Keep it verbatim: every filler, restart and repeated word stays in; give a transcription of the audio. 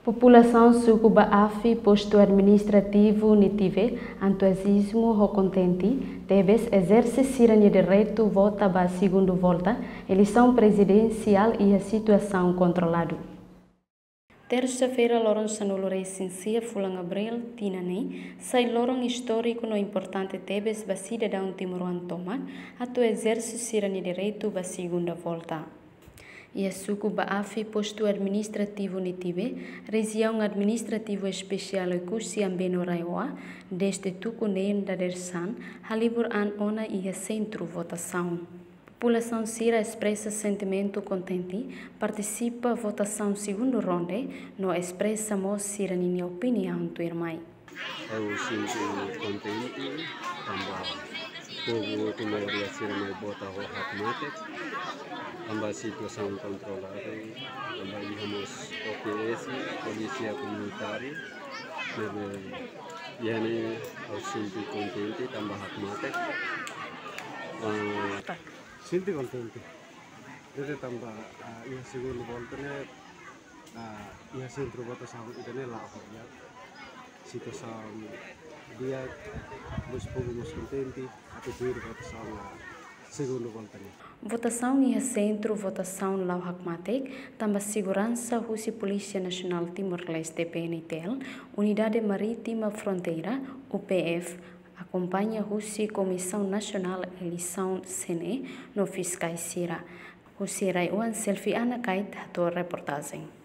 Populasaun suku Baafi, postu administrativu Nitibe, entuziazmu ho kontente tebes ezerse sira-nia direitu vota ba segundu volta eleisaun prezidensiál iha situasaun kontroladu. Tersa-feira, loron sanulu-resin-sia fulan Abríl tinan ne'e, sai loron istóriku no importante tebes ba sidadaun timoroan tomak atu ezerse sira-nia direitu ba segunda volta. Iha suku Baafi, postu administrativu Nitibe, rejiaun administrativu espesiál Oekusi Ambeno Raioa, dezde tuku neen dadeer-saan, halibur an ona iha sentru votasaun. Populasaun sira espresa sentimentu kontente, partisipa votasaun segundu ronde, no espresa mós sira-ninia opiniaun tuirmai. Ha'u sente kontente, tanba povu hotu maioria sira mai vota ho hakmatek, tanba situasaun kontroladu, tanba iha mós O P S, polísia komunitária, ne'ebé iha ne'e ha'u sente kontente, tanba hakmatek. Ah, sente kontente. Dede tanba, ah, iha segundu volta ne'e, ah, iha sentru votasaun ida-ne'e la'o ho di'ak. Situasaun di'ak, mós povu mós kontente, atu tuir votasaun iha segundu volta ne'e. Votasaun iha sentru votasaun la'o hakmatek, tanba seguransa husi Polísia Nasionál Timor-Leste, P N T L, Unidade Marítima Fronteira, U P F, akompaña husi Komisaun Nasionál Eleisaun, C N E, no fiskais sira. Husi rai-oan Selfie Ana Kait hato'o reportajen.